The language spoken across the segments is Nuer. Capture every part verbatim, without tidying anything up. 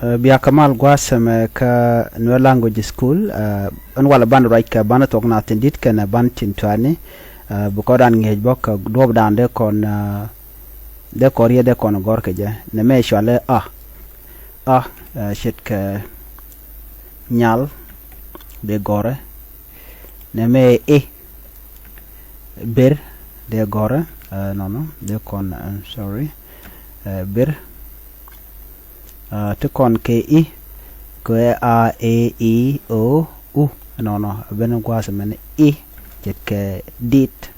Ɛ, bia kɛ mal gua̱a̱th ɛmɛ kä Nuer Language School. Ɛ, ɛn walɛ banɛ ruac kɛ banɛ thuɔ̱k na thi̱n di̱t kɛnɛ banɛ tin tuani. Ɛ, bi kɔn dan ŋi̱eec bä kɛ duɔ̱ɔ̱p dan dee kɔn, ɛ, dee kɔn riet dee kɔn gɔ̱r kɛ jɛ. Nɛmɛ cualɛ a. A, ɛ, ce̱tkɛ nyal dee gɔ̱rɛ. Nɛmɛ i̱ ber dee gɔ̱rɛ, ɛ, nɔnɔ dee kɔn, I'm sorry, ɛ, ber. Ɛ, ti kɔn kɛ i̱ kɛ a, e, i, o, u, nɔnɔ ben gua̱a̱th mɛn i̱ ce̱tkɛ dit.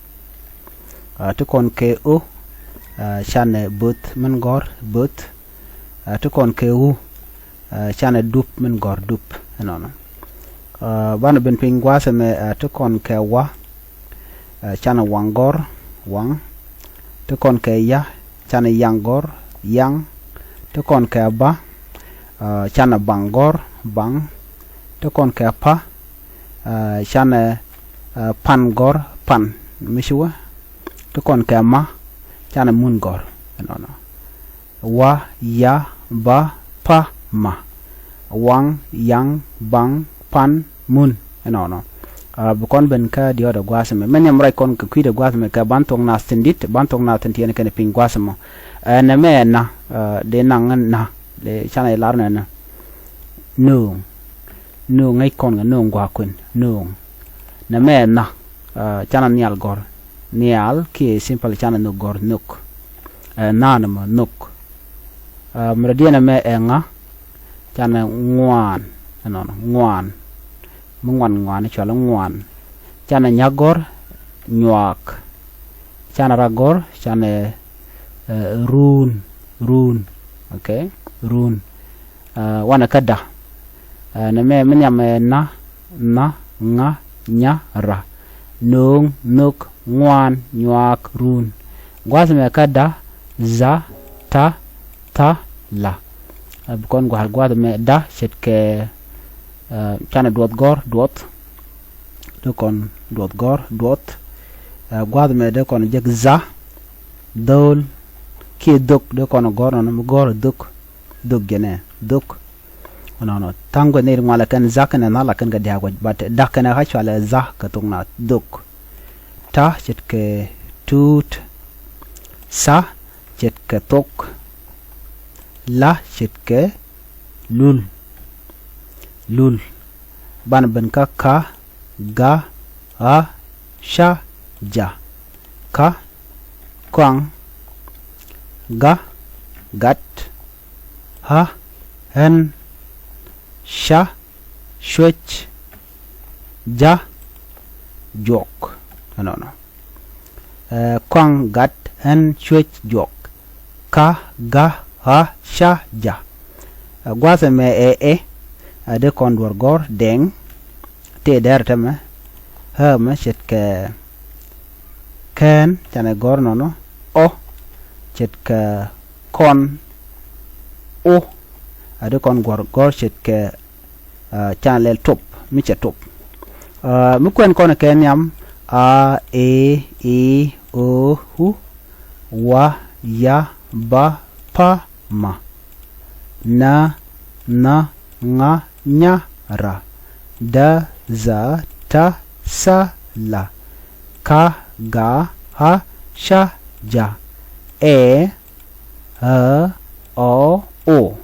Ɛ, ti kɔn kɛ o, ɛ, canɛ bo̱th min gɔ̱r bo̱th. Ɛ, ti kɔn kɛ u, ɛ, canɛ dup min gɔ̱r dup, ɛnɔnɔ. Ɛ, banɛ ben piny gua̱a̱th ɛmɛ, ɛ, ti kɔn kɛ wa, ɛ, canɛ waŋ gɔ̱r waŋ. Ti kɔn kɛ ya, canɛ yaŋ gɔ̱r yaŋ. Ti kɔn kɛ ba, ɛ, canɛ baŋ gɔ̱r baŋ. Ti kɔn kɛ pa, ɛ, canɛ, ɛ, pan gɔ̱r pan. Mi ci wä. Ti kɔn kɛ ma, canɛ mun gɔ̱r, ɛnɔnɔ. Wa, ya, ba, pa, ma. Waŋ, yaŋ, baŋ, pan, mun, ɛnɔnɔ. Ɛ, bi kɔn ben kä diɔ̱ɔ̱dɛ gua̱a̱th ɛmɛ. Mɛ nhiam ruac kɔn kɛ kui̱dɛ gua̱a̱th ɛmɛ kɛ ban thuɔ̱k na thi̱n di̱t, ban thuɔ̱k na thi̱n tiɛɛni kɛnɛ piny gua̱a̱th ɛmɔ. Ɛ, nɛmɛ ɛ na, ɛ, dee naŋ na, dee canɛ ilar nɛnɛ. Nööŋ. Nööŋ ŋäc kɔn kɛ nööŋ gua̱a̱k kuën, nööŋ. Nɛmɛ ɛ na, ɛ, canɛ nhial gɔ̱r. Nhial kiɛ simple canɛ nhök gɔ̱r nhök. Ɛ, na nɛmɛ nhök. Ɛ, mi rɔ diɛn ɛmɛ ɛ ŋa, canɛ ŋuan, ɛnɔnɔ, ŋuan. Mi ŋuan ŋuan cualɛ ŋuan. Canɛ nyuak gɔ̱r, nyuak. Canɛ rak gɔ̱r, canɛ, ɛ, ruun, ruun. Okay, ruun. Ɛ, wanɛ kä da. Ɛ, nɛmɛ mi nhiam ɛ na, na, ŋa, nya, ra. Nööŋ, nhök, ŋuan, nyuak, ruun. Gua̱a̱th mɛ kä da, za, ta, tha, la. Ɛ, bi kɔn gua̱a̱th, gua̱a̱th mɛ da ce̱tkɛ, ɛ, canɛ duɔth gɔ̱r, duɔth. Dee kɔn duɔth gɔ̱r, duɔth. Ɛ, gua̱a̱th mɛ dee kɔn jek za, dho̱o̱l, kiɛ dhök, dee kɔn gɔ̱r nɔnɔ mi gɔ̱r dhök, dhök jɛnɛ, dhök. Nɔnɔ tha̱a̱ŋ guɛth ni ri ŋualɛ kɛn za kɛnɛ nhal a kɛn kɛ dia̱a̱k wec, but dak kɛnɛ ɣa̱c cualɛ za kɛ thok na dhök. Ta ce̱tkɛ tuut. Tha ce̱tkɛ thok. La ce̱tkɛ lul. Lul. Banɛ ben kä ka, ga, ɣa, ca, ja. Ka, kɔaŋ, ga, gat, ɣa, ɣän, ca, cuec, ja, juɔk. Ɛnɔnɔ. Ɛ, kɔaŋ, gat, ɣän, cuec, juɔk. Ka, ga, ɣa, ca, ja. Ɛ, gua̱a̱th ɛmɛ ɛ ɛ, ɛ dee kɔn duɔ̱r gɔ̱r dɛŋ. Tëë dɛr tɛmɛ, ɣä mɛ ce̱tkɛ kɛn, canɛ gɔ̱r nɔnɔ, ɔ, ce̱tkɛ kɔn, o, ɛ dee kɔn guɔ̱r gɔ̱r ce̱tkɛ, ɛ, canɛ lɛl top, mi cɛ top. Ɛ, mi kuɛn kɔn kɛ nhiam, a, e, i, o, u, wa, ya, ba, pa, ma. Na, nha, ŋa, nya, ra. Da, dha, ta, tha, la. Ka, ga, ɣa, ca, ja. Ɛ, ɣä, ɔ, o.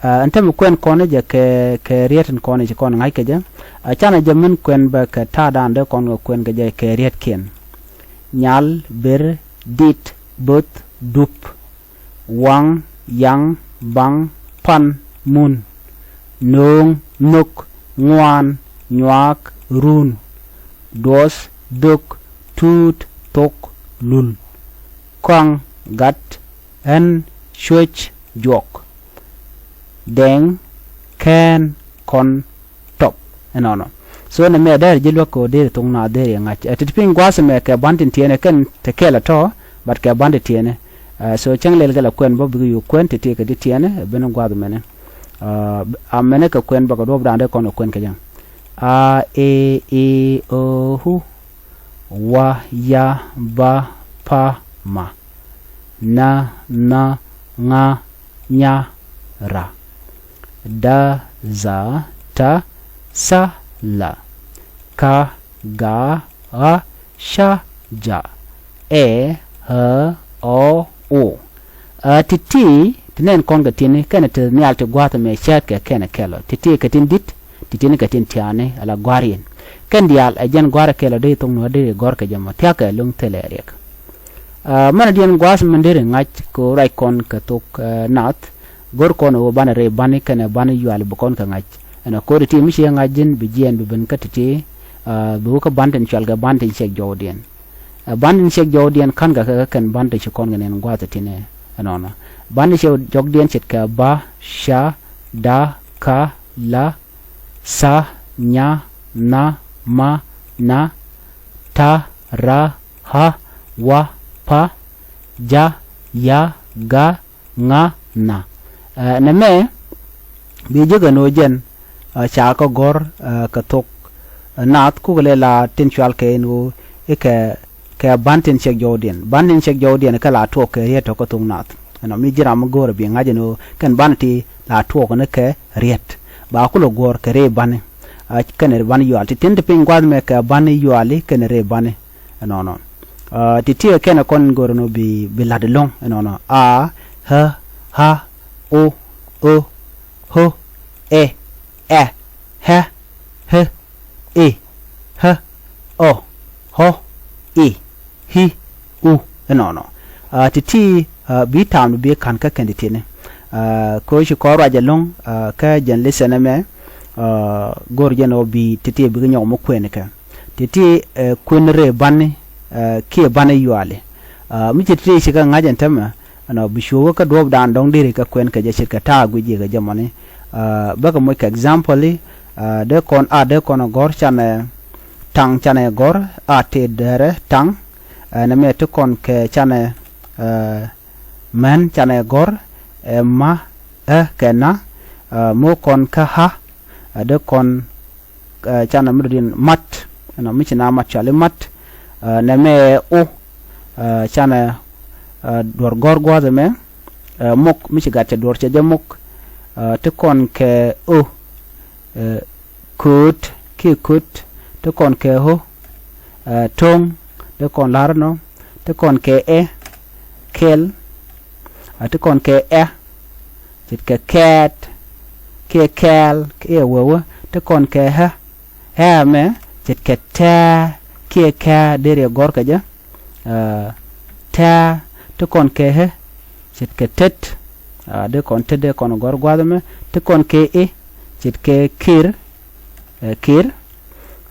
Ɛ, ɛn tämɛ kuɛn kɔn jɛ kɛ, kɛ riet in kɔn ci kɔn ŋa̱c kɛ jɛ. Ɛ, canɛ jɛ min kuɛn bɛ kɛ ta̱a̱ da̱a̱n dee kɔn kɛ kuɛn kɛ jɛ kɛ rietkiɛn. Nyal, ber, dit, bo̱th, dup. Waŋ, yaŋ, baŋ, pan, mun. Nööŋ, nhök, ŋuan, nyuaak, run. Duɔth, dhök, tuut, thok, lul. Kɔaŋ, gat, ɣän, cuec, juɔk. Dɛŋ, kɛn, kɔn, top. Ɛnɔnɔ. So nɛmɛ dɛr ji̱ luäk kɛ ɣöö deri thok na deri ŋa̱c. Ɛ, ti ti piny gua̱a̱th ɛmɛ kɛ ban tin tiɛɛnɛ kɛn te kɛl ɛ tɔ, but kɛ ban tin tiɛɛnɛ. Ɛ, so cäŋ lɛl kɛ la kuɛn bä bikɛ yuk kuɛn ti ti kɛ ti tiɛɛnɛ, ɛ, ben gua̱a̱th ɛmɛnɛ. Ɛ, a mɛnɛ kɛ kuɛn bä kɛ duɔ̱ɔ̱p da̱a̱n dee kɔn kɛ kuɛn kɛ jɛ. A, e, i, o, u. Wa, ya, ba, pa, ma. Na, nha, ŋa, nya, ra. da, za, ta, sa, la. Ka, ga, ɣa, ca, ja. Ɛ, ɣä, ɔ, o. Ɛ, ti̱ti̱ ti nɛn kɔn kɛ ti̱ni kɛnɛ ti nhial ti gua̱a̱th ɛmɛ cäätkɛ kɛnɛ kɛl ɔ. Ti̱ti̱ kɛ tin di̱t, ti̱ti̱ni kɛ tin tiaani ala gua̱a̱r yɛn. Kɛn diaal ɛ jɛn gua̱a̱r ɛ kɛl ɔ dee thok nuɔ̱ɔ̱r dee gɔ̱r kɛ jɛ mɔ thia̱kɛ lo̱ŋ thilɛ riɛk. Ɛ, mɛn diɛn gua̱a̱th min deri ŋa̱c kɛ right kɔn kɛ thok, ɛ, naath. Go̱r kɔn ɛ ɣöö banɛ rɛy bani kɛnɛ bani yuali bi kɔn kɛ ŋa̱c. Ɛn ɛ ko̱ri ti mi ciɛ ŋa̱c ji̱n bi jiɛɛn bi ben kä ti̱ti̱, ɛ, bi wä kä ban tin cual kɛ ban tin ciɛk jɔwdiɛn. Ɛ, ban tin ciɛk jɔwdiɛn ka̱n kɛ kɛ kɛn ban tin ci kɔn kɛ nɛn gua̱a̱th ɛ tinɛ ɛnɔnɔ. Ban tin ciɛk jɔwdiɛn ce̱tkɛ ba, ca, da, ka, la, sa, nya, nha, ma, na, ta, ra, ɣa, wa, pa, ja, ya, ga, ŋa, na. Ɛ, nɛmɛ bi jek ɛn ɣöö jɛn, ɛ, ca kɛ gɔ̱r, ɛ, kɛ thok, ɛ, naath kukɛ lɛ la tin cual kɛ ɛn ɣöö i̱ kɛ, kɛ ban tin ciɛk jɔwdiɛn. Ban tin ciɛk jɔwdiɛn kɛ la tuɔɔk kɛ riet tɔ̱ kä thok naath. Ɛnɔ mi ji̱ ram mi go̱o̱rɛ bi ŋa̱c ɛn ɣöö kɛn ban ti la tuɔɔk ni kɛ riet. Ba kulɛ guɔ̱ɔ̱r kɛ rɛy bani. Ɛ, kɛnɛ ban yual ti tin ti piny gua̱th mɛ kɛ bani yuali kɛnɛ rɛy bani. Ɛnɔnɔ. Ɛ, ti ti kɛnɛ kɔn go̱o̱rɛ nɔ bi, bi la̱t ɛlɔ̱ŋ ɛnɔnɔ. A, ɣä, ɣa, o, ö, ɣö, ɛ, ɛ, ɣɛ, ɣe, i̱, ɣä, ɔ, ɣɔ, i̱, i̱, u, ɛnɔnɔ. Ɛ, ti ti, ɛ, bi ta̱a̱m bi ka̱n kä kɛn ti ti̱ni. Ɛ, kɛ ɣöö ci kɔn ruac ɛlɔ̱ŋ, ɛ, kä jɛn lesson ɛmɛ, ɛ, go̱r jɛn ɣöö bi ti ti bikɛ nyɔk mi kuɛɛnikɛ. Ti ti, ɛ, kuën rɛy bani, ɛ, kiɛ bani yuali. Ɛ, mi ci ti ti ci kɛ ŋa̱c ɛn täämɛ, ɛnɔ bi cuo̱o̱kä kä duɔ̱ɔ̱pdan dɔ̱ŋ deri kɛ kuɛn kɛ jɛ ce̱tkɛ ta̱a̱ guic ji̱ kɛ jɛ mɔni. Ɛ, bäkɛ moc kɛ example i̱, ɛ, dee kɔn a dee kɔn ɛ gɔ̱r canɛ taŋ canɛ gɔ̱r a tëë dɛrɛ taŋ. Ɛ, nɛmɛ ti kɔn kɛ canɛ, ɛ, män canɛ gɔ̱r, ɛ, ma, ɛ, kɛ na, ɛ, mo̱o̱ kɔn kä ɣä, ɛ, dee kɔn, ɛ, canɛ mi dɔ̱diɛn mat, ɛnɔ mi ci na mat cuali mat, ɛ, nɛmɛ ɛ o, ɛ, canɛ, ɛ, duɔ̱r gɔ̱r gua̱a̱th ɛmɛ, ɛ, mok mi ci gat cɛ duɔ̱r cɛ jɛ mok, ɛ, ti kɔn kɛ o, ɛ, kööt kiɛ kööt, ti kɔn kɛ ɣö, ɛ, to̱ŋ, ti kɔn la̱r ɛnɔ, ti kɔn kɛ ɛ, kɛl, ɛ, ti kɔn kɛ ɛ, ce̱tkɛ kɛɛt, kiɛ kɛɛl, kiɛ wewä, ti kɔn kɛ ɣä, ɣä ɛmɛ, ce̱tkɛ tɛ̱̈ɛ̱̈, kiɛ kɛ̱̈ɛ̱̈, deri ɛ gɔ̱r kɛ jɛ, ɛ, tɛ̱̈ɛ̱̈, ti kɔn kɛ ɣä, ce̱tkɛ tet, ɛ, dee kɔn tet dee kɔn gɔ̱r gua̱a̱th ɛmɛ, ti kɔn kɛ i̱, ce̱tkɛ kir, ɛ, kir,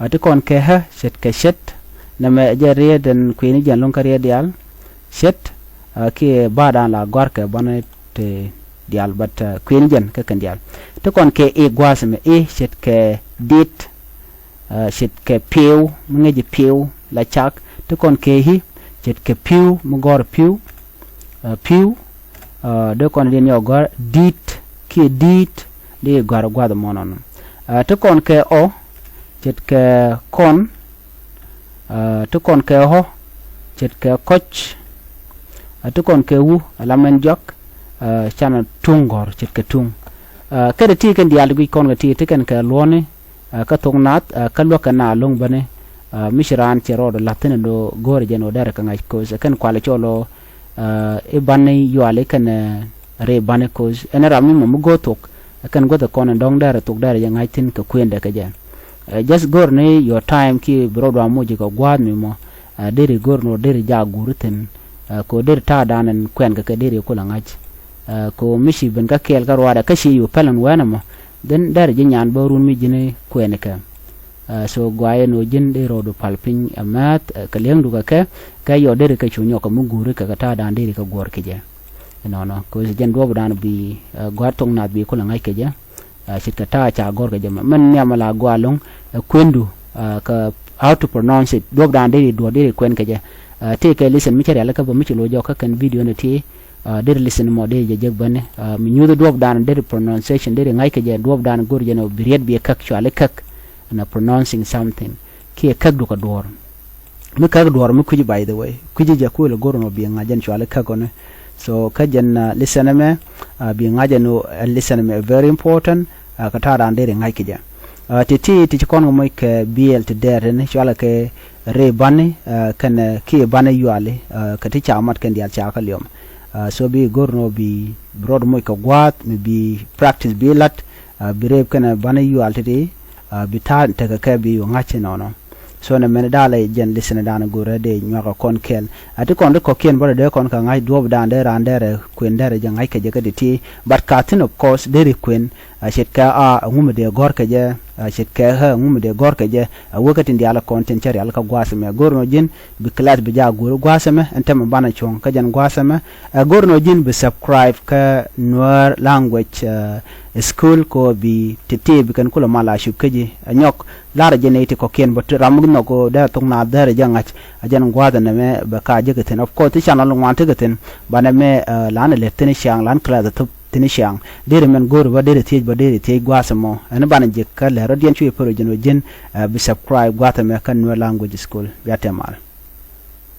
ɛ, ti kɔn kɛ ɣä, ce̱tkɛ ce̱t, nɛmɛ ɛ jɛn riet ɛn kuëëni jɛn lo̱ŋ kä riet diaal, ce̱t, ɛ, kiɛ ba̱a̱dan la gɔ̱a̱r kɛ banɛ ti diaal, but, ɛ, kuëëni jɛn kä kɛn diaal. Ti kɔn kɛ i̱ gua̱a̱th ɛmɛ i̱ ce̱tkɛ dit, ɛ, ce̱tkɛ pi̱w, mi ŋäci pi̱w la cak, ti kɔn kɛ i̱ ce̱tkɛ pi̱w, mi gɔ̱r pi̱w, ɛ, pi̱w, ɛ, dee kɔn diɛn yɔ gɔ̱r di̱t, kiɛ di̱i̱t, dee gɔ̱r gua̱th ɛmɔ nɔnɔ. Ɛ, ti kɔn kɛ ɔ, ce̱tkɛ kɔn, ɛ, ti kɔn kɛ ɣɔ, ce̱tkɛ kɔc, ɛ, ti kɔn kɛ wu, ɛ, la mɛn jɔak, ɛ, canɛ tuŋ gɔ̱r, ce̱tkɛ tuŋ. Ɛ, kɛn ti kɛn diaal ti guic kɔn kɛ ti, ti kɛn kɛ luɔ̱ni, ɛ, kä thok naath, ɛ, kä luäk kɛ na lo̱ŋ bäni, ɛ, mi ci raan cɛ rɔɔdɛ la̱th thi̱n ɛ do̱ go̱o̱rɛ jɛn ɣöö derɛ kɛ ŋa̱c ko̱th, ɛ, kɛn kualɛ cɔl ɣöö, ɛ, i̱ bani yuali kɛnɛ, ɛ, rɛy bani ko̱th. Ɛn ram mi mɔ mi go̱o̱r thok, ɛ, kɛn guäth ɛ kɔn ɛn dɔ̱ŋ derɛ thok derɛ jɛ ŋa̱c thi̱n kɛ kuëndɛ kɛ jɛ. Ɛ, just go̱o̱r ni your time kiɛ bi rɔɔdu a moc kɛ gua̱a̱th mi mɔ, ɛ, deri go̱o̱r ni ɣöö deri jak guuri thi̱n, ɛ, kɛ ɣöö deri ta̱a̱dan ɛn kuɛn kɛ kɛ deri kulɛ ŋa̱c. Ɛ, kɛ ɣöö mi ci ben kä kɛɛl kä ruaadɛ kä ci yo̱o̱ pɛl ɛn wɛɛn ɛmɔ, then derɛ ji̱ nyan bä run mi ji̱n kuɛɛnikɛ. Ɛ, so guayɛ ni ɣöö ji̱n dee rɔɔdu pal piny ɛ määth, ɛ, kɛ li̱eŋdu kɛ kɛ, kɛ yɔ deri kɛ cu nyɔk kɛ mi guuri kɛ kɛ ta̱a̱dan deri kɛ guɔ̱ɔ̱r kɛ jɛ. Ɛnɔnɔ kɛ ɣöö ci jɛn duɔ̱ɔ̱pdan bi, ɛ, gua̱a̱th thok naath bi kulɛ ŋa̱c kɛ jɛ. Ɛ, ce̱tkɛ ta̱a̱ ca gɔ̱r kɛ jɛ mɛ. Mɛn nhiam la gɔaa lo̱ŋ, ɛ, kuëndu, ɛ, kɛ how to pronounce it. Duɔ̱ɔ̱pdan deri duɔ̱ɔ̱r deri kuɛn kɛ jɛ. Ɛ, tëëkɛ lesson mi cä rialikä bä mi ci lo̱c jɔk kä kɛn video ni ti, ɛ, deri lesson mɔ deri jɛ jek bäni. Ɛ, mi nyuuth duɔ̱ɔ̱pdan deri pronunciation deri ŋa̱c kɛ jɛ duɔ̱ɔ̱pdan go̱r jɛ ni bi riet bi käk cuali käk. Ɛn a pronouncing something. Kiɛ käk du kɛ duɔ̱ɔ̱r. Mi käk duɔ̱ɔ̱r mi kui̱ci, by the way. Kui̱ci jɛ kuël go̱r nɔ bi ŋa̱c jɛn cuali käk ɔni. So kä jɛn, uh, lesson ɛmɛ, uh, bi ŋa̱c ɛn ɣöö, uh, lesson ɛmɛ very important, uh, kɛ ta̱a̱ raan deri ŋa̱c kɛ jɛ. Uh, ti̱ti̱ ti ci kɔn kɛ moc kɛ biɛl ti dɛɛr tini cualɛ kɛ rëë bani, uh, kɛnɛ kiɛ bani yuali, uh, kɛ ti ca mat kɛn diaal ca kä liɔm. Uh, so bi go̱r nɔ bi, bi rɔɔd moc kɛ gua̱a̱th mi bi practice bi la̱t, uh, bi rëëp kɛnɛ bani yual ti̱ti̱, uh, bi ta̱a̱ tekɛ kɛ bi ŋa̱c inɔnɔ. So nɛ mɛn dalɛ jɛn lesson dan go̱rɛ dee nyuakɛ kɔn kɛl. A ti kɔn ti kɔ̱kiɛn bä dee kɔn kɛ ŋa̱c duɔ̱ɔ̱p dan dee raan dee rɛ kuën dee rɛ jɛ ŋa̱c kɛ jɛ kä ti̱ti̱. But ka thi̱n of course deri kuën, a ce̱tkɛ a ŋumɛ dee gɔ̱r kɛ jɛ, a ce̱tkɛ ɣä ŋumɛ dee gɔ̱r kɛ jɛ. A wee kä tin diaal kɔn tin cä rial kä gua̱a̱th ɛmɛ. Go̱r nɔ ji̱n bi class bi jaak go̱r gua̱a̱th ɛmɛ, ɛn tɛmɛ banɛ cuɔ̱ŋ kä jɛn gua̱a̱th ɛmɛ. A go̱r nɔ ji̱n bi subscribe kä Nuer language, uh, school kɔ bi ti̱ti̱ bi kɛn kulɛ mal a cup kä ji̱. A nyɔk Larɛ jɛ nɛy ti kɔ̱kiɛn bä ti ram mi nhɔk dee thok naath dee rɛ jɛ ŋa̱c. A jɛn gua̱a̱th ɛn ɛmɛ bɛ ka jek ithin. Of course ti channel ŋuan tekɛ thin, banɛ mɛ, uh, lan ɛ lɛt thin i̱ ciaŋ, lan class ɛ thop thin i̱ ciaŋ. Derɛ mɛn go̱o̱ri bä, derɛ thiec bä, derɛ thiec gua̱a̱th ɛmɔ. Ɛn banɛ jek kä lɛr rɔ diɛn cuɛ pär jɛn wä ji̱n, uh, bi subscribe gua̱a̱th ɛmɛ kä Nuer language school. Bia tɛmal.